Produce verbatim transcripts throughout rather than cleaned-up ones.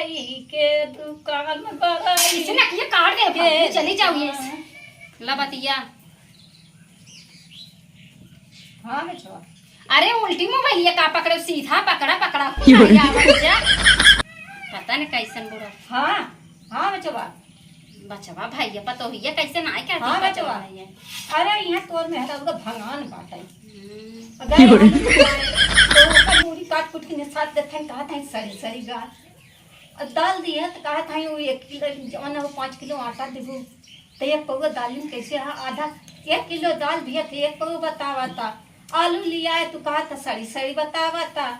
के दुकान बड़ाई इसे ना, ये काट दे, के चली जाओ ये। ला बतिया। हाँ बचवा। अरे उल्टी मोबाइल ये का पकड़े, सीधा पकड़ा, पकड़ा। क्यों रे? आया बच्चा। पता नहीं कैसन बूढ़ा। हाँ, हाँ बचवा। बचवा भैया पतोहिया कैसे ना क्या हाँ दिक्कत बचवा। है ये? अरे यहाँ तोर में है तो भगवान बात है। हम्म। अगर क्यों रे? हम तो ओकर मूड़ी काट कुट के निसात देते हैं, कहत हैं सड़ी सड़ी गाल। अब दाल दिया तो कहत हैं वो एक किलो, जौन है वो पाँच किलो आटा देबू, तो एक पौवा दाल में कैसे है? आधा, एक किलो दाल दिया तो एक पौवा बतावा था, आलू लिया है तो कहा था सड़ी सड़ी बतावा था।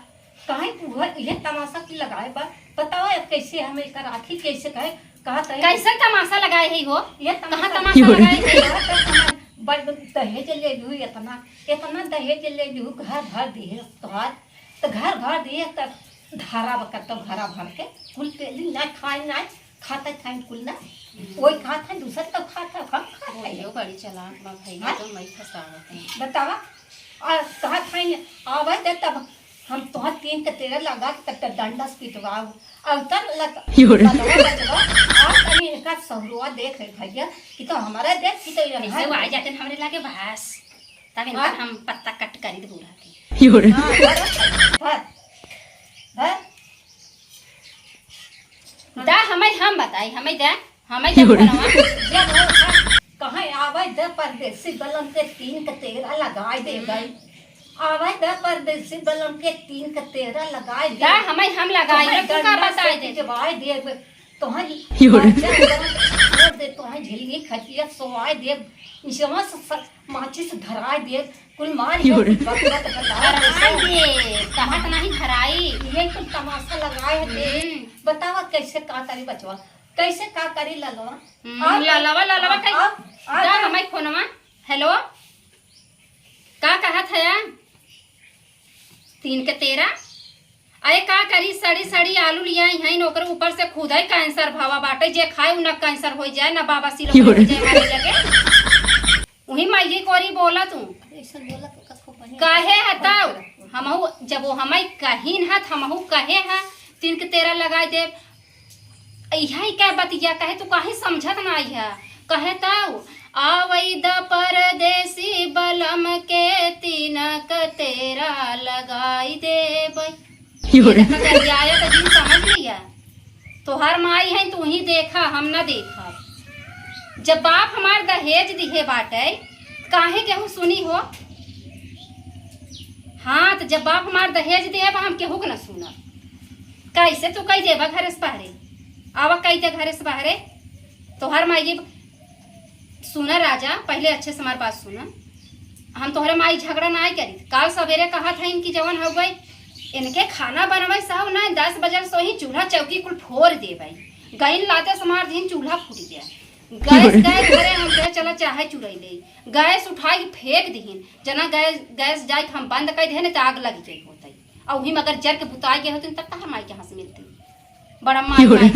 कहीं तू है, ये तमाशा की लगाए बा, बतावा अब कैसे हम एकर आखिर कैसे कहे, कहा था कैसे तमाशा लगाए है हो? ये तमाशा कहाँ तमाशा लगाए है? कहा था हमारे बड़ दहेज ले लू इतना, इतना दहेज ले लू, घर भर दिए तोहार, तो घर भर दिए तब धारा बकर तो घरा भर के कुल पेली ना खाए ना खाते खाए कुल ना। हम्म। वही खात है, दूसर तो खात है, हम खात है। यो बड़ी चालाक बा भैया, हाँ? तो मैं फंसावत है। बतावा, और कहत है, आवे दे तब हम तोहर तीन के तेरह लगा के तब डंडा से पिटवाओ। और तब लग-, यो रे। बतवा, बतवा, आज तनी एका सहुरुआ देख रहे भैया, कि तो हमारा देख, कि तो ये कैसे हमारा वो आ जाते हैं हमरे लागे बस, तब इनका हाँ? हम पत्ता कट करी दे बूढ़ा के। यो रे। हाँ, भर, भर, भर। दा, हमें हम बताई, हमें दे, हमें दे यो रे। फोनवा। जब वो था, कहाँ आवे दे परदेसी बलम के तीन के तेरह लगाए दे गई। आवे दे परदेसी बलम के तीन के तेरह लगाए दे। दा, हमें हम लगाए दे, तू का बताए दे। जवाए दे, तोहरी यो रे। बच्चा छोड़ दे, तोहरी झिलनी खटिया सोवाए दे, निचवा से स-, माचिस धराए दे, कुल मार यो रे। बक बक बता धराए दे, कहत नहीं धराई। ये कुल तमाशा लगाए है ते। हम्म। बतावा कैसे का करी बचवा, कैसे का करी ललवा? हम्म, आप, ललवा, ललवा आप, कह-, आप, आप, दा हमारी फोनवा। हेलो, का कहत है? तीन के तेरह। अरे का करी, सड़ी सड़ी आलू लियाई हैं, ओकरे ऊपर से खुद ही कैंसर भवा बाटे, जे खाए उ न कैंसर हो जाए, न बाबा सिलो हो जाए मारे लगे। वही माई कोरी बोला तू। ऐसा बोला तो का खूब बढ़िया। काहे है तब? हमहू, जब वो हमाई कहीन है, त हमहू कहे हैं, तीन के तेरह लगाए देब। इहे का बतिया कहे, तू काहे समझत नाई है? कहे तउ, आवै द परदेसी बलम के तीन क तेरा लगाई देबै। यो रे। देखा, गरियाया त जिन समझ लिया। तोहार माई है, तू ही देखा, हम ना देखा। जब बाप हमार दहेज दिहे बाटे, काहे केहू सुनी हो? हाँ, त जब बाप हमार दहेज दिहे बा, हम केहू के ना सुनब। कैसे तू कही देबा घरे से बाहरे? आवा कही दे घरे से बाहरे। तोहर माई, सुना राजा, पहले अच्छे से हमार बात सुना। हम तोहरे माई झगड़ा नाई करी। काल सवेरे कहत हइन कि जवन हो गई, इनके खाना बनवाई साहब ना, दस बजे से ही चूल्हा चौकी कुल फोर देबै। गइन लाते समार दिन चूल्हा फूट गया। गैस, गैस घरे हम कहे चला चाहे चुरई ले। गैस उठाई के फेंक दिहिन। जना गैस, गैस जाए के हम बंद कर दिहे, नहीं तो आग लग जाए होतई। और वही में अगर जर के बुताई गए होते तब तहर माई के हाथ मिलती। बड़ा माई, माई।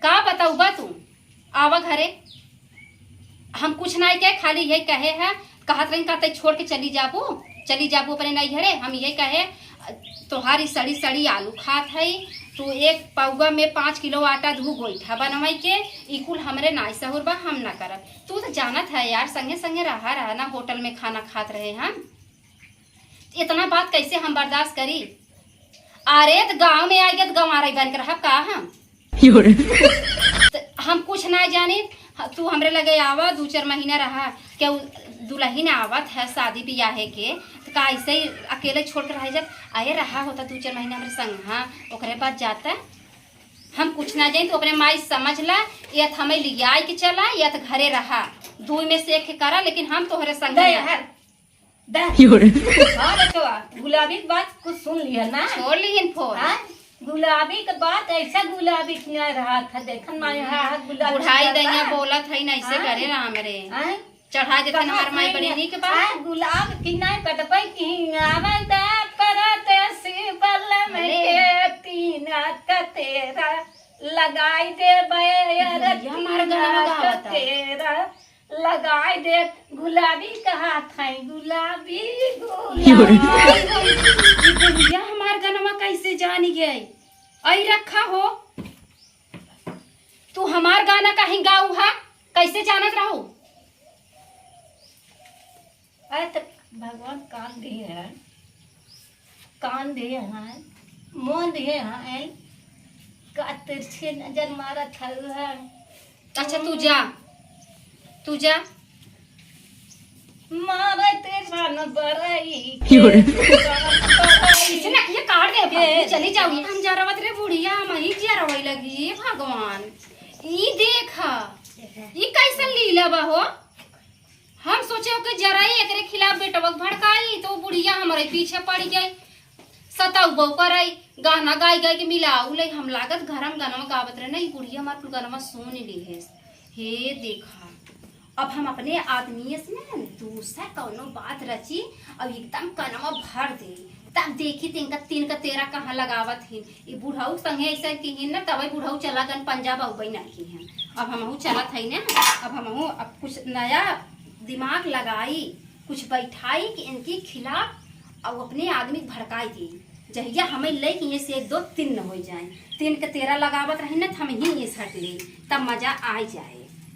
का बताऊ बा तू? आवा घरे। हम कुछ नाई कहे, खाली यही कहे है, कहत रही कहते छोड़ के चली जाबू, चली जाबू अपने नैहरे। हम यही कहे, तोहारी सड़ी सड़ी आलू खात है, तू एक पौवा में पाँच किलो आटा धू गोईठा बनवाई के, ई कुल हमरे नाई सहूर बा, हम ना करब। तू तो जानत है यार, संगे संगे रहा रहा ना, होटल में खाना खात रहे हम। इतना बात कैसे हम बर्दाश्त करी? अरे, त गाँव में आ गया त गंवारा बन के रहब का हम? त हम कुछ ना जानी। ह-, तू हमरे लगे आवा, दू चार महीना रहा। केहू दुलहिन आवत है शादी बियाहे के, त का ऐसे ही अकेले छोड़ के रह जात? अरे, रहा होता दू चार महीना हमरे संग, हाँ, ओकरे बाद जाता। हम कुछ ना जानी, तू अपने माई समझ ला, या त हमें लियाई के चला, या त घरे रहा, दुई में से एक करा, लेकिन हम तोहरे संग दे ना। हर दा। हाँ बचवा, गुलाबी के बात कुछ सुन लिया ना? छोड़ लिहिन फोन। हाँ? गुलाबी के बात ऐसा गुलाबी किनारे रहा था, देखन माई, हाँ, हाँ, गुलाबी बुढ़ाई किनारे दैया बा। बोलत है ना, ऐसे हाँ? करे ना हमरे। हाँ? चढ़ा देते कहाँ हमार माई से बड़ी ये? नीक बा। हाँ, गुलाब किनारे कटबै की आवे दा परदेसी बलम अरे। के तीन क तेरा लगाई देबै, अरे भैया, हमार गाना तीन क गावता। तेरा लगाई दे, गुलाबी कहा था, गुलाबी, यो रे। गुलाबी। ई बुढ़िया हमार गनवा कैसे जानी गई? आई रखा हो, तू हमार गाना काहे गाऊ हा? कैसे जानत रहू? अरे, त भगवान कान दिए हैं, कान दिए हैं, मुँह दिए हैं, का तिरछी नजर मारत हऊ है। अच्छा, तू जा, तू जा। मारे तेरे मन बरई के, इसे ना ये काट दे, के। चली जाओ। हम जरावत रे बुढ़िया, हम ही जरवई लगी, हे भगवान। ई देखा, ई कैसन लीला बा हो? हम सोचे ओके जराई, एकरे खिलाफ बेटवा के भड़काई, तो बुढ़िया हमरे पीछे पड़ गई, सताऊ बऊ कराई, गाना गाई गाई के मिलाऊ ले। हम लागत घर में गाना गावत रहे ना, ई बुढ़िया हमार कुल गाना सुन ली है। हे देखा, अब हम अपने आदमी से ना दूसरा कौनो बात रची और एकदम कनवा भर दे, तब देखी तिनका तीन का तेरह कहाँ लगावत हिन। ई बुढ़ऊ संगे ऐसा की हिन ना, तबे बुढ़ऊ चला गन पंजाब अउबे ना की हिन। अब हमहू चलत है ना, अब हमहू अब कुछ नया दिमाग लगाई, कुछ बैठाई कि इनकी खिलाफ और अपने आदमी के भड़काई दी। जहिया हमें ले कि ये से एक दो तीन न हो जाए, तीन के तेरह लगावत रही ना, तो हम ही ये सट ले, तब मजा आ जाए।